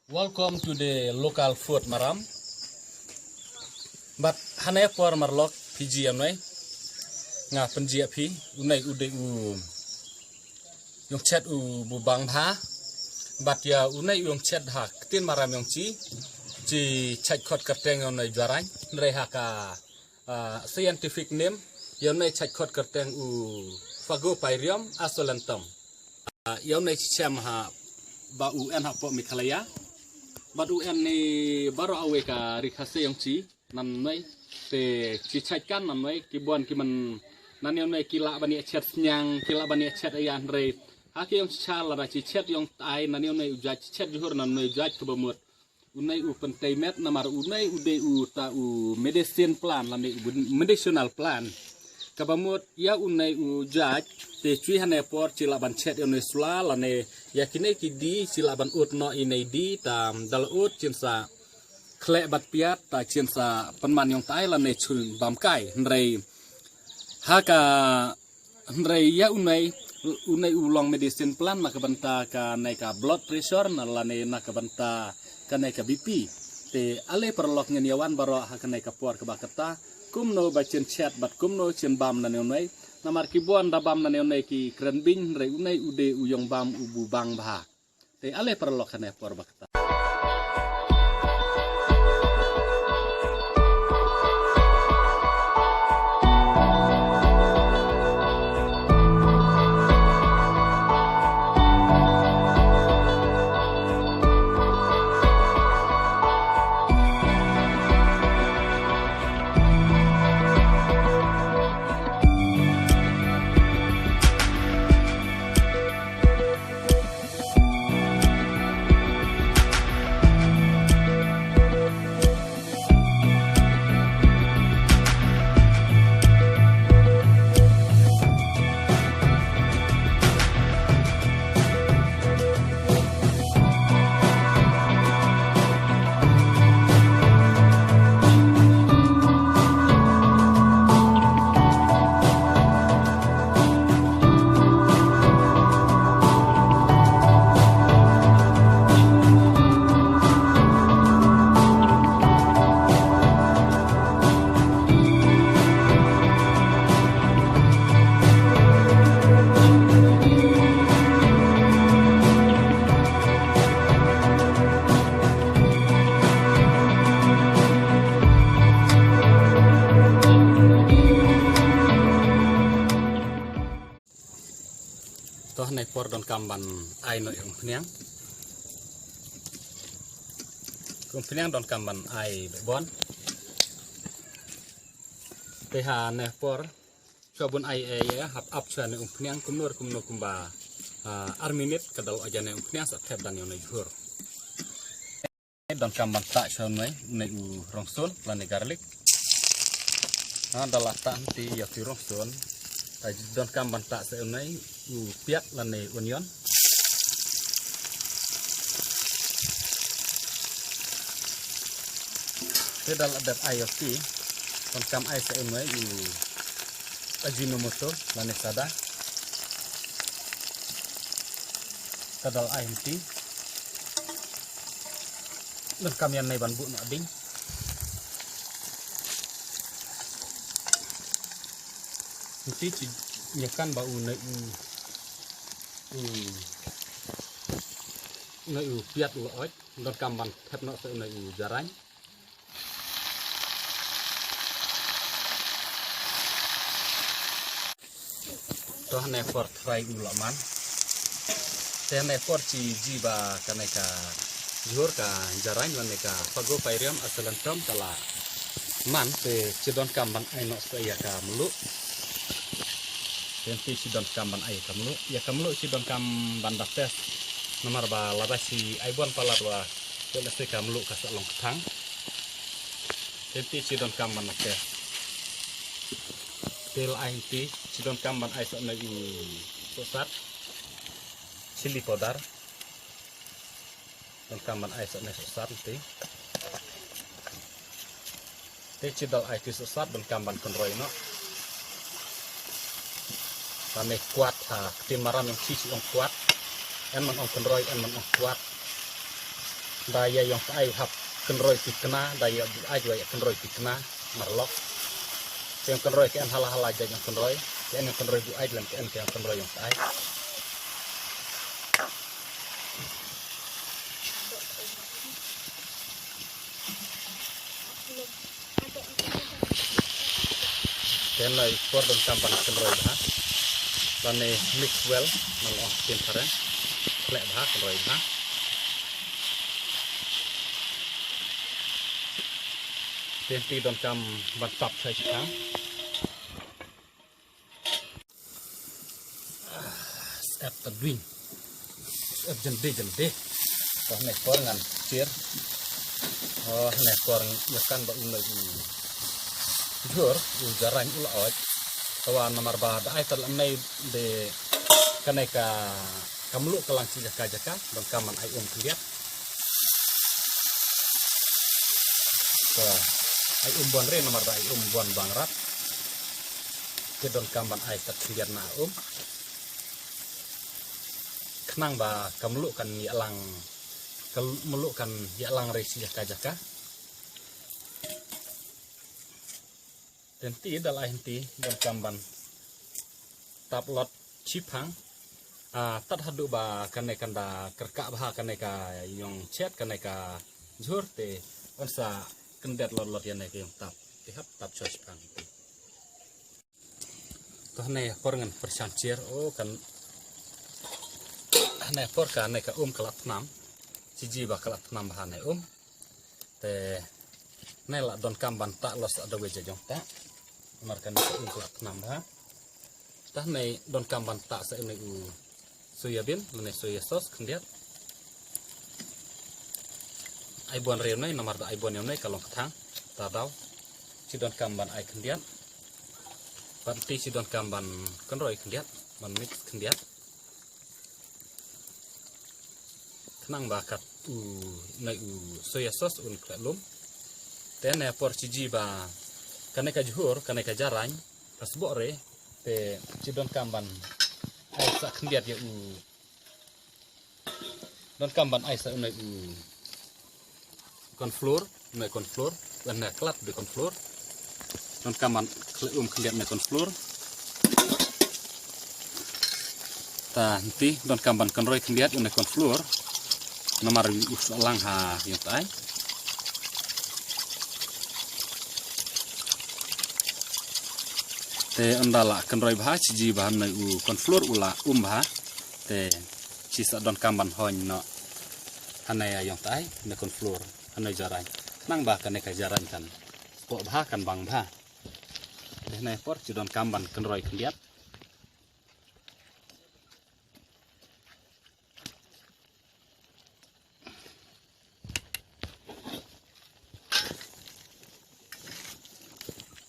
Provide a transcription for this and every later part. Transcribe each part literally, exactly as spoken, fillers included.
Welcome to the local food Maram. But hane por marlok P G M nai. Nga penji api unai ude u yong chet u bubang bha. But ya unai u yong chet ha ktin Maram yong chi. Chi chait khot kerteng yong nai juarang. Nrei ha ka ah, scientific name, ïa une chait khot kerteng u Fagopyrium asolantharum. Ah, ïa une chi chem ha ba u en ha poh Meghalaya. Bad u en ni baroh awei ka ri Khasi yong chi, nan nai, te chi chait kan nan nai, ki bon ki man, nan ïa une ki lah ban ïa chet sniang, ki lah ban ïa chet ïa hynrei. Ha ki yong chi chal lada chi chet yong tai, nan ïa une u jait, chi chet juhur nan une u jait kaba mut. Une u pyntai met namar une u dei u ta u medicine plant lane u medicinal plant. Kaba mut ïa une u jait te chui hane por chi lah ban chet ïa une sula lane ïa kine ki di chi lah ban ut noh ine di ta dal ut chin sa khleh bad piat ta chin sa pynman yong tai lane chun bam kai hynrei ha ka Hynrei ïa unei, unei u long medicine plant na ka bynta kane ka blood pressure na lane na ka bynta kane ka B P. Te ale paralok ngin ïa wan baroh ha kane ka por kaba kata. Kumno ba chin chet bad kumno chin bam na ne unei. Namar ki bon da bam na ne unei ki kren bing hynrei unei u dei u yong bam u bu bang bha. Te ale paralok kane por ba kata. To hangne por donkam ban ai noh ïa umphniang. Umphniang donkam ban ai beh bon. Te hangne por shuwa bun ai ai ïa hap ap shuwa ne umphniang kumno kumno kumba, ah, ar minit ka dal oja ne umphniang sa thep dan ïa ne jhur. Donkam ban tah sha unei, unei u rongsun lane garlic. Ha, da la tah hynti ïa u rongsun. Te donkam ban tah sha unei u piat lane onion. Te da la dep ai ïa u, donkam ai sha unei u Ajinomoto lane sada. Ka dal ai hynti. Donkam ïa unei ban buh noh ding. Hynti chi ïa kan ba unei u, u, unei u piat u la oit. Donkam ban thep noh sha unei u jarain. To hangne por trai u la man. Te hangne por chi ji ba kane ka jhur ka jarain lane ka Fagopyrium asolantharum ka la man te chi donkam ban ai noh sa ïa ka mluh. Te hynti chi donkam ban ai ïa ka mluh. Ïa ka mluh chi donkam ban da test. Namar ba lada chi ai bun palat wa te lehse ka mluh ka sa long kthang. Te hynti chi donkam ban da test. Te la ai hynti, chi donkam ban ai sa unei u sohsat. Chili powder. Donkam ban ai sa unei sohsat hynti. Te chi dal ai ki sohsat donkam ban kynroi noh. Lane kwat ha, ktin Maram yong chi chi ong kwat. Yn man ong kynroi, yn man ong kwat. Da ïa ïong tai hap kynroi ki kna, da ïa buaid wa ïa kynroi ki kna, marlok. Ki ïong kynroi ki en hala hala ja ïong kynroi, ki en ïong kynroi buaid lem ki en ki ïong kynroi ïong tai. Te hynne por donkam ban kynroi bha. Lane mix well, ngan ong ktien phareng. Khleh bha, kynroi bha. Te hynne donkam ban tap shai shipang. Sep ta dwing. Sep jynde jynde. Ko hynne por ngan chier. Oh, hynne por ïa kan ba u nai u jhur, u jarain u la oj. Tawa namar ba da ai ta la nai de kane ka kam lu ka lang shi jaka jaka, donkam ban ai um khyndiat. Ko ai um bon re namar da ai um bon bang rat. Ki donkam ban ai tat khyndiat na um. Khnang ba ka mluh kan ïalang, ka mluh kan ïalang re shi jaka jaka. Te hynne da la ai hynne donkam ban tap lot shipang. Ah, tat haduh ba kane kan da kyrkah bha kane ka ïong chet kane ka jhur te yn sa khyndiat lot lot ïa ne ka ïong tap. Te hap tap shipang. To hynne por ngan pyrshang chier, oh, kan hynne por kane ka um ka la tnam. Shiji ba ka la tnam bha ne um. Te hynne la donkam ban tah los da wei ja jong tah. Namar kane ka um ka la tnam bha. Te hynne donkam ban tah sa une u soya bean, lane soya sauce khyndiat. Ai bon re une namar da ai bon une ka long kthang. Ta daw. Shi donkam ban ai khyndiat. Bad te shi donkam ban kynroi khyndiat, ban mix khyndiat. Khnang ba kat u nai u soya sauce un khleh lum. Te ne por shiji ba kane ka jhur, kane ka jarain ka sboh re, te shi donkam ban ai sa khyndiat ïa u. Donkam ban ai sa une u corn flour, une corn flour, une khlad de corn flour. Donkam ban khleh um khyndiat une corn flour. Ta hynne donkam ban kynroi khyndiat une corn flour. Namar u sa lang ha ïong tai. Te ynda la kynroi bha, shiji ba hynne u corn flour u la um bha. Te shi sa donkam ban hoin noh. Hynne ïong tai, hynne corn flour, hynne jarain. Khnang ba kane ka jarain kan sboh bha kan bang bha. Te hynne por shi donkam ban kynroi khyndiat.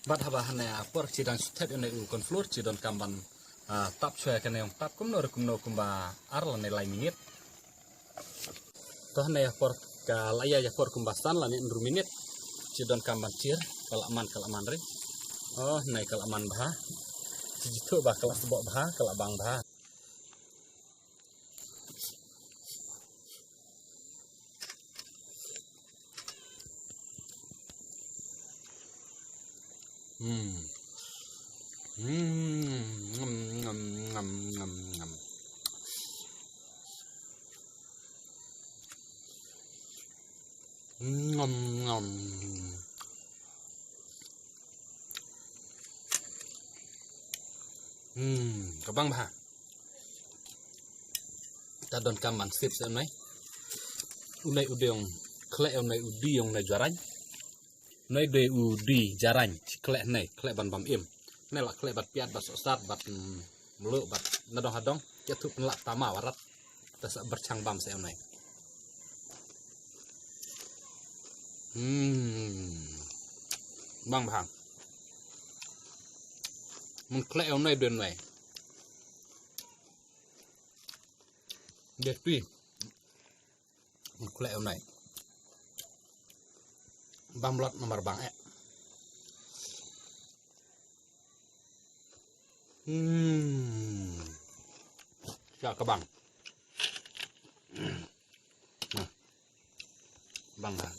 Bad haba hynne por shi dang shu thep ïa une u corn flour shi donkam ban, ah, tap shwa kane ïong tap kumno re kumno kumba ar lane lai minit. To hynne por ka la ïa ïa por kumba san lane hynriew minit. Shi donkam ban chier ka la man ka la man re. Oh hynne ka la man bha. Shi jithuh ba ka la sboh bha ka la bang bha. Hmm. Hmm. Ngam, ngam, ngam, ngam, ngam. Ngam, ngam. Hmm, ka bang bha. Ta donkam ban sip sa une. Une u dei ong khleh une u dei ong une jarain. Une dei u dei jarain, khleh une, khleh ban bam im. Une la khleh bad piat bad sohsat bad, mm, mluh bad nadong hadong, ïathuh pynlah tama warat. Ta sa byrchang bam sa une. Hmm. Bang bha. Mun khleh une dei une. Dei tui. Mun khleh une. Bam lot namar bang eh. Hmm. Sha ka bang. Nah. bang ha.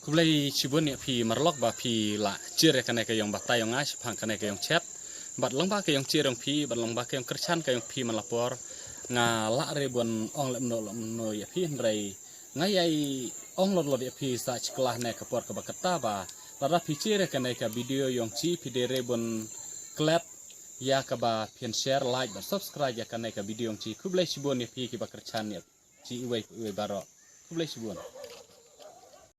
Khublei shibun ïa phi marlok ba phi la share ïa kane ka ïong batai ïong nga shaphang kane ka ïong chet. Bad lyngba ka ïong share ïong phi, bad lyngba ka ïong kyrshan ka ïong phi man la por, nga lah re ban ong lehno lehno ïa phi, hynrei nga ïai ong lot lot ïa phi sa shi kylla ne ka por kaba kata ba lada phi share ïa kane ka video ïong shi, phi dei re ban klet ïa kaba phin share, like bad subscribe ïa kane ka video ïong shi. Khublei shibun ïa phi kiba kyrshan ïa shi iwei pa iwei baroh. Khublei shibun.